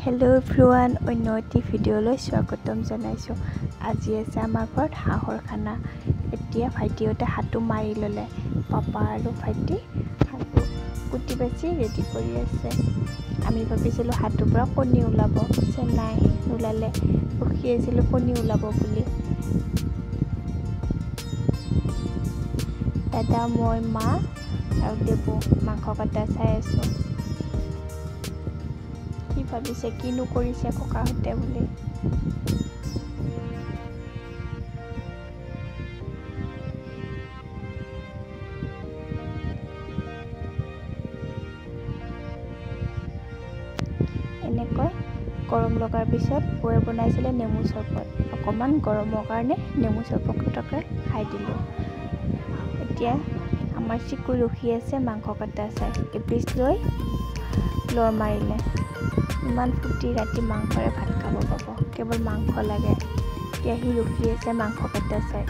Hello' everyone, অন্য এটি ভিডিঅ'লৈ স্বাগতম জনাইছোঁ। আজি আছে আমাৰ ঘৰত হাঁহৰ খানা। এতিয়া ভাইটিহঁতে হাঁহটো মাৰি ল'লে। পাপা আৰু ভাইটি হাঁহটো কুটি বাচি ৰেডি কৰি আছে। আমি ভাবিছিলোঁ হাঁহটোৰ পৰা কণী ওলাব, পিছে নাই, নোলালে। ৰখি আছিলোঁ কণী ওলাব বুলি। দাদা, মই, মা আৰু দেবু মাংস কটা চাই আছোঁ। কি ভাবিছে, কিনো কৰিছে ককাহঁতে বুলি। এনেকৈ গৰম লগাৰ পিছত বৌয়ে বনাইছিলে নেমু চৰবত। অকণমান গৰমৰ কাৰণে নেমু চৰবতকে খাই দিলোঁ। এতিয়া আমাৰ চিকু ৰখি আছে মাংস কটা চাই। এপিচ লৈ লৰ মাৰিলে। ইমান ফূৰ্তি, ৰাতি মাংসৰে ভাত খাব পাব, কেৱল মাংস লাগে। এতিয়া সি ৰখি আছে মাংস কটা চাই।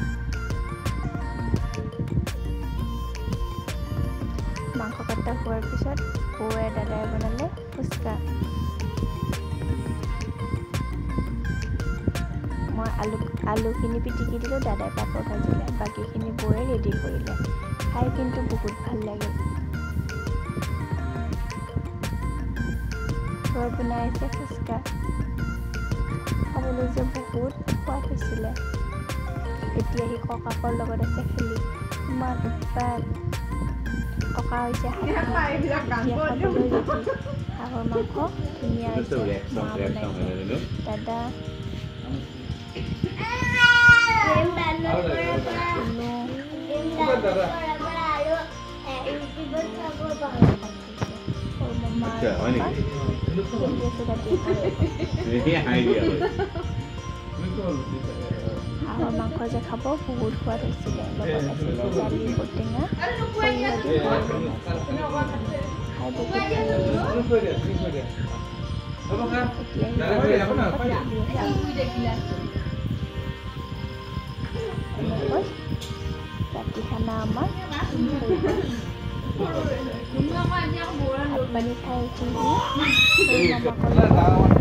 মাংস কটা হোৱাৰ পিছত বৌয়ে দাদাই বনালে ফুচকা। মই আলুখিনি পিটিকি দিলোঁ, দাদাই পাপৰ ভাজিলে, বাকীখিনি বৌয়ে ৰেডি কৰিলে। খাই কিন্তু বহুত ভাল লাগিল। বৌয়ে বনাই আছে ফুচকা, খাবলৈ যে বহুত সোৱাদ হৈছিলে। এতিয়া সি ককাকৰ লগত আছে খেলি, ইমান উৎপাত। ককা হৈছে এতিয়া খাবলৈ ৰেডি। হাঁহৰ মাংস ধুনীয়া হৈছে, মা বনাইছে, দাদা, হাঁহৰ মাংস যে খাব বহুত সোৱাদ হৈছিলে। লগত আছিলে দালি, ঔটেঙা, সৰিয়হ দি বনাইছে। খাই বহুত ভাল লাগিছে। এতিয়া এনেকৈ ৰাতি খানা আমাৰ ভাত পানী খাই উঠি মামাকৰ লগত